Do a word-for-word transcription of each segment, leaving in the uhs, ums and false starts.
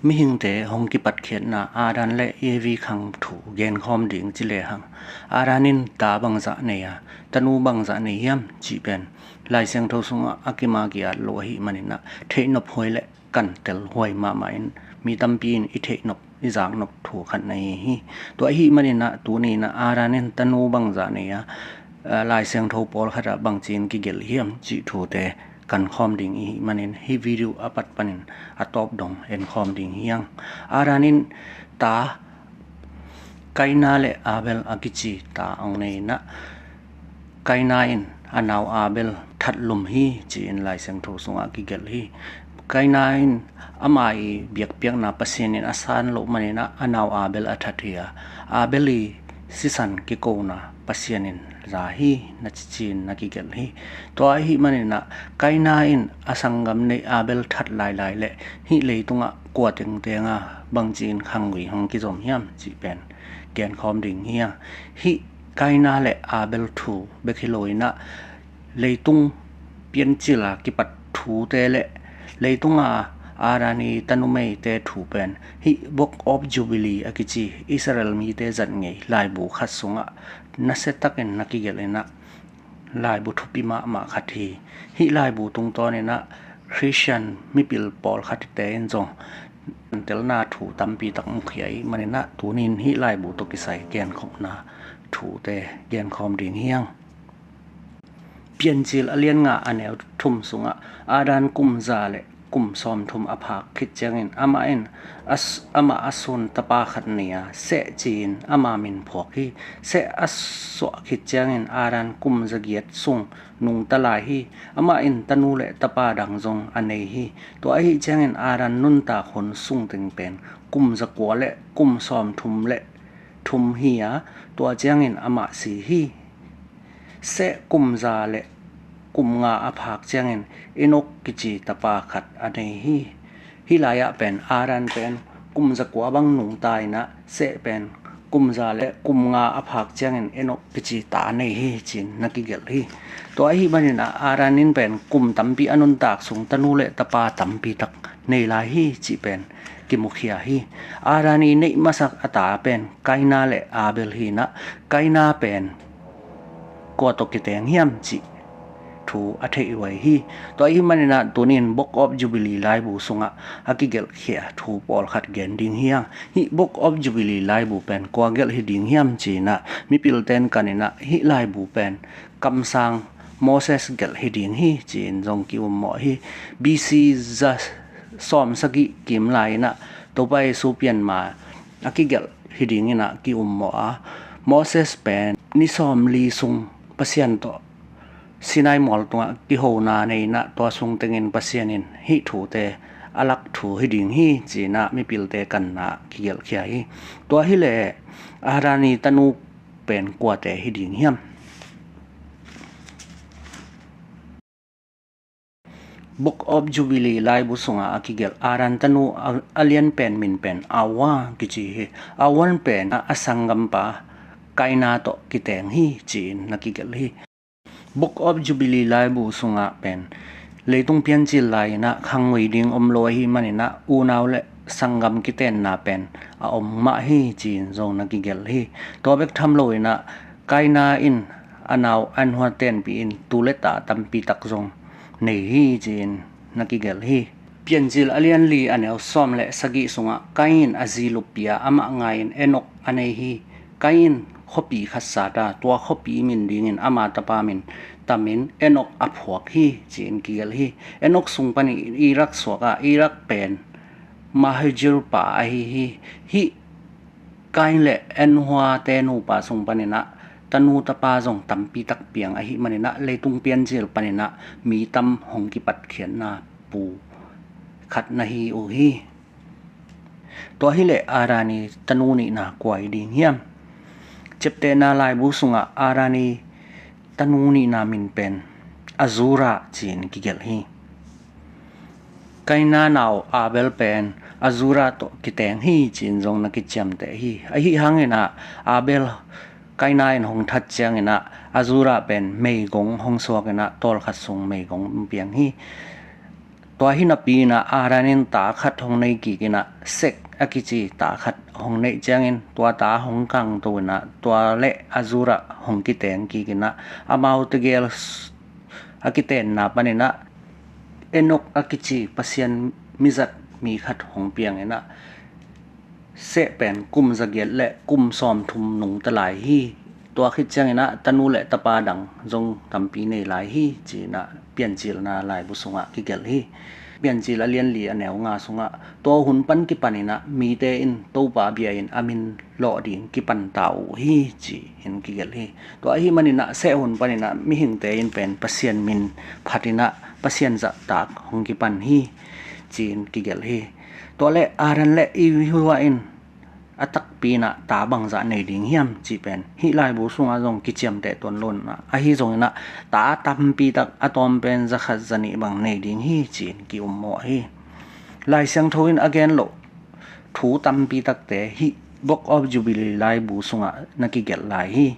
Mihingte hong kipatkhiatna Adam le Evi khang thu genkhawm ding ci lehang, Adam in ta bangzah nei a, tanu bangzah nei hiam cih pen Lai Siangtho sungah a kima ki-at lo ahih maninah theihnop huai le kantel huai mahmah in mi tampi in i theihnop i zaknop thu khat na hi hi. Tua ahih maninah tuninah Adam in tanu bangzah nei a, Lai Siangtho pawlkhatah bangci in kigelh hiam cih thute kankhawm ding ihih manin hih video a pat panin a tawp dong enkhawm ding hi hang. Adam in ta Kaina le Abel a kici ta hong nei inah, Kaina in a nau Abel thatlum hi ci-in Lai Siangtho sungah kigelh hi. Kaina in ama i biakpiakna Pasian in a san loh maninah a nau Abel a that hi a, Abel i sisan kikona Pasian in za hi na cici-in na kigelh hi. Tua ahih maninah Kaina in a sanggam neih Abel that lailai le hih leitungah kua tengteng a bangci in khangui hong kizom hiam cih pen genkhawm ding hi hang. Hih Kaina le Abel thu bek hi lo inah leitung piancil a kipat thute le leitunga Adam i tanumeite thu pen hih Book of Jubilee a kici Israel mite zat ngei laibu khat sungah nasiatakin na kigelh inah laibu thupi mahmah khat hi. Hih laibu tungtawninah Khristian mipil pawlkhatte in zong kantelna thu tampi tak mukhia ih maninah tunin hih laibu tawh kisai genkhopna thute genkhawm ding hi hang. Piancil a lian nga a neu thum sungah Adam kum za le kum sawmthum a phak khit ciangin amah in a s- amah a sun tapa khat nei a, Seh ci-in ama min phuak hi. Seh a suah khit ciangin Adam kum zagiat sung nungta lai hi. Amah in tanu le tapa dang zong a nei hi. Tua ahih ciangin Adam nuntak hun sungteng pen kum zakua le kum sawmthum le thum hi a, tua ciangin amah si hi. Seh kum za le kum nga a phak ciangin Enok kici tapa khat a nei hi. Hih lai-ah pen Adam pen kum zakua bang nungta inah Seh pen kum za le kum nga a phak ciangin Enok kici ta a nei hi ci-in na kigelh hi. Tua ahih maninah Adam in pen kum tampi a nuntak sung tanu le tapa tampi tak nei lai hi cih pen kimukhia hi. Adam i neih masak a ta pen Kaina le Abel hi inah, Kaina pen kua tawh kiteng hiam cih thu a theih huai hi. Tua ahih maninah tunin Book of Jubilee laibu sungah a kigelhkhia thu pawlkhat gen ding hi hang. Hih Book of Jubilee laibu pen kua gelh hi ding hiam ci-inah mipilten kaninah hih laibu pen kamsang Moses gelh hi ding hi ci-in zong ki-ummawh hi. B C za sawm sagih kim lai-inah Topa Jesu pianma a kigelh hi dinginah ki-ummawh a, Moses pen ni sawmli sung Pasian tawh Sinai mual tungah kihona nei inah tua sung tengin Pasian in hih thute a lak thu hi ding hi ci-inah mipilte kanna kigelhkhia hi. Tua hileh Adam i tanu pen kuate hi ding hiam? Book of Jubilee laibu sungah a kigelh Adam tanu a, a lian pen min pen Awa kici hi. Awa pen a, a sanggampa Kaina tawh kiteng hi ci-in na kigelh hi. Book of Jubilee laibu sungah pen leitung piancil lai-inah khangngui ding om lo ahih maninah unau le sanggam kitenna pen a om mah hi ci-in zong na kigelh hi. Tua bek tham loinah Kaina in a nau Enua tenpih in tu le ta tampi tak zong nei hi ci-in na kigelh hi. Piancil a lian li a neu sawm le sagih sungah Kain a zi luppi a amah ngai-in Enok a nei hi. Kain khuapi khat sat a, tua khuapi min dingin ama tapa min tamin Enok a phuak hi ci-in kigelh hi. Enok sung panin Irad suak a, Irad pen Mahaziel pa ahi hi. Hih Kain le Enua te nupa sung paninah tanu tapa zong tampi tak piang ahih maninah leitung piancil paninah mi tam hong kipatkhiatna pu khat na hi uh hi. Tua hileh Adam i tanu nihna kua hi ding hiam? Ciaptehna laibu sungah Adam i tanu nihna min pen Azura ci-in kigelh hi. Kaina nau Abel pen Azura tawh kiteng hi ci-in zong na kiciamteh hi. Ahi hanginah Abel Kaina in hong that cianginah Azura pen meigong hong suakinah tawlkhat sung meigong piang hi. Tua hi napi inah Adam in ta khat hong nei kik inah Seth a kici ta khat hong neih ciangin tua ta hong kangto inah tua le a zurah hong kiteng kik inah amau tegel a kitenna paninah Enok a kici Pasian mizat mi khat hong piang inah Seth pen kum zagiat le kum sawmthum nungta lai hi. Tua khit cianginah tanu le tapa dang zong tampi nei lai hi, ci-inah Piancilna laibu sungah kigelh hi. Piancil a lianli a neu nga sungah tua hun pan kipaninah mite in Topa bia in a min lawh ding kipan ta uh hi, ci-in kigelh hi. Tua ahi maninah Seth hun paninah mihingte in pen Pasian min phatinah Pasian zahtak hong kipan hi, ci-in kigelh hi. Tua le Adam le Eve in a takpi inah ta bangzah nei ding hiam cih pen hih laibu sungah zong kiciamteh tuan lo inah, ahi zonginah ta tampi tak a tawm pen zakhat zanih bang nei ding hi, ci-in ki-ummawh hi. Lai Siangtho in a gen loh thu tampi takte hih Book of Jubilee laibu sungah na kigelh lai hi.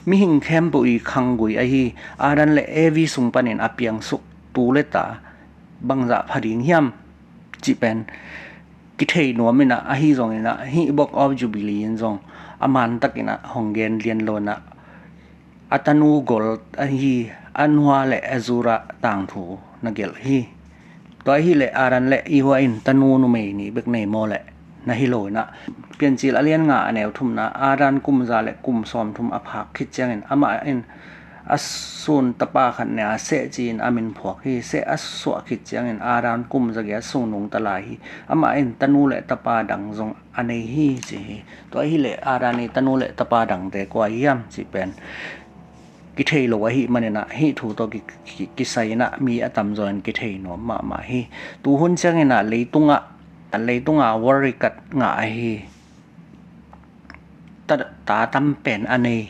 Mihing khempeuh i khanggui ahi Adam le Eve sung panin a piangsuk tu le ta bangzah pha ding hiam cih pen kithei nuam inah, ahi zonginah hih Book of Jubilee in zong a mantak inah hong gen lian lo inah a tanu gol ahi a nua le a zurah tangthu na gelh hi. Tua ahileh Adam le Eve in tanu numei nih bek nei maw leh na hi lo inah, Piancil a lian nga a neu thumna Adam kum za le kum sawmthum a phak khit ciangin amah in a sun tapa khat ne a Seth ci-in a min phuak hi. Seth a suah khit ciangin Adam kum zagiat sung nungta lai hi. Amah in tanu le tapa dang zong a nei hi, ci hi. Tua ahileh Adam i tanu le tapa dangte kua hiam cih pen kithei lo ahih maninah hih thu tawh ki, ki, kisai inah mi a tamzaw in kithei nuam mahmah hi. Tuhun cianginah leitungah, leitungah world record ngah ahi ta, ta tam pen a nei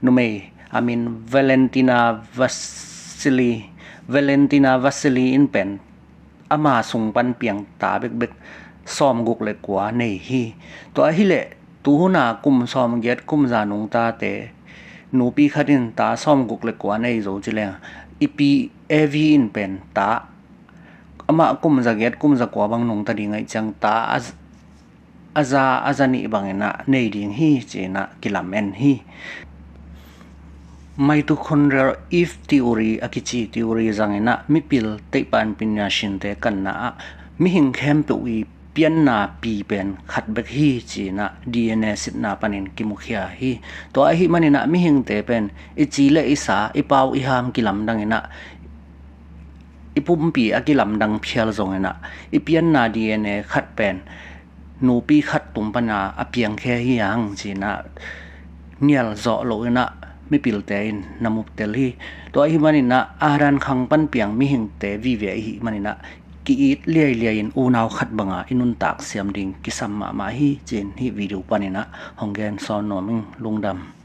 numei a min Valentina Vasily, Valentina Vasily in pen ama sung pan piang ta bekbek sawmguk le kua nei hi. Tua ahileh tuhuna kum sawmgiat kum za nungtate nupi khat in ta sawmguk le kua nei zo ci leng, i pi Eve in pen ta amah kum zagiat kum zakua bang nungta ding ahih ciang ta a, a za a za nih banginah nei ding hi, ci-inah kilamen hi. Mitochondrial Eve theory a kici theory zanginah mipil teihpan pinyashinte kanna ah mihing khempeuh i pianna pi pen khat bek hi, ci-inah D N A sitna panin kimukhia hi. Tua ahih maninah mihingte pen i ci le i sa, i pau i ham kilamdanginah i pumpi a kilamdang phial zonginah i pianna D N A khat pen nupi khat tung pana a piangkhia hi hang, ci-inah nial zawh loinah mipilte in na muktel hi. Tua ahih maninah Adam khang pan piang mihingte vive ahih maninah ki-it liailiai in unau khat banga i nuntak siam ding kisam mahmah hi, ci-in hih video paninah hong gen sawn nuam ing. Lungdam.